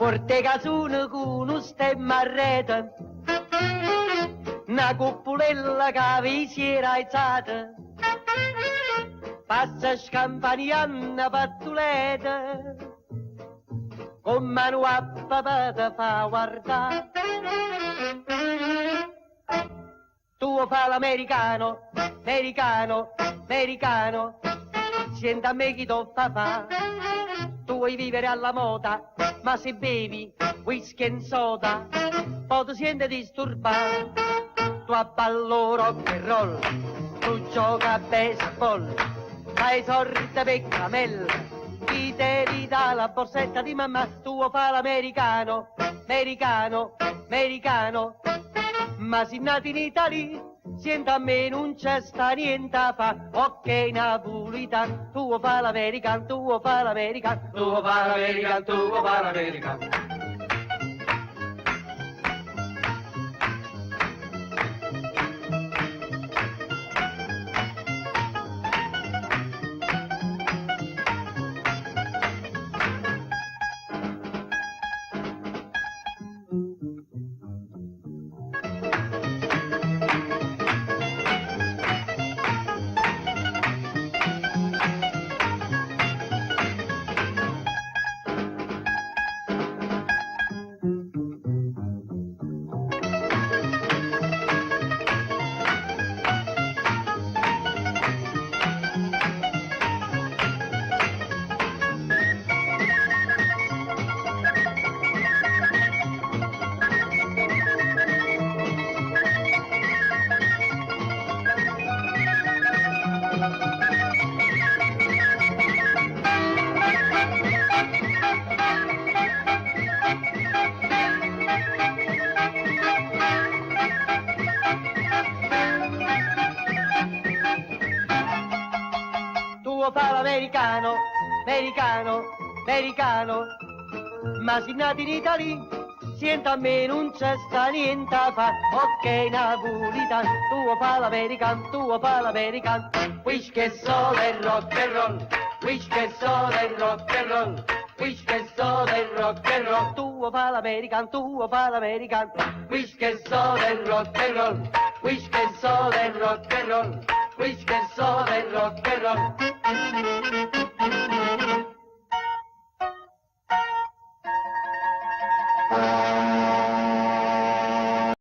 Puorte casune cu nu stemma arrete, na cuppulella ca vi si era aizzata, passa scampanianna pattuleta, come nu guappa pe te fa guardà. Tu fa l'americano, americano, americano, siente a me chi t'o fa fa. Tu vuoi vivere alla moda, ma se bevi whisky e soda, poi ti senti disturbato. Tu abballo rock and roll, tu gioca a baseball, fai sorte per camella, chi te li dà la borsetta di mamma, tu fa l'americano, americano, americano. Ma si nato in Italia, siente a me nun ce sta niente a fa. Ok napulitan, tu fa l'american, tu fa l'american, Tu fa l'american, tu fa l'american. Tu fa l'americano, americano, americano, ma si nato in Italia, siente a me nun ce sta niente a fa. Ok napulitan, tu fa l'american, tu fa l'american. Whisky e soda e rock and roll, whisky e soda e rock and roll, whisky e soda e rock and roll. Tu fa l'american, tu fa l'american. Whisky e soda e rock and roll, whisky e soda e rock and roll, whisky e soda e rock and roll.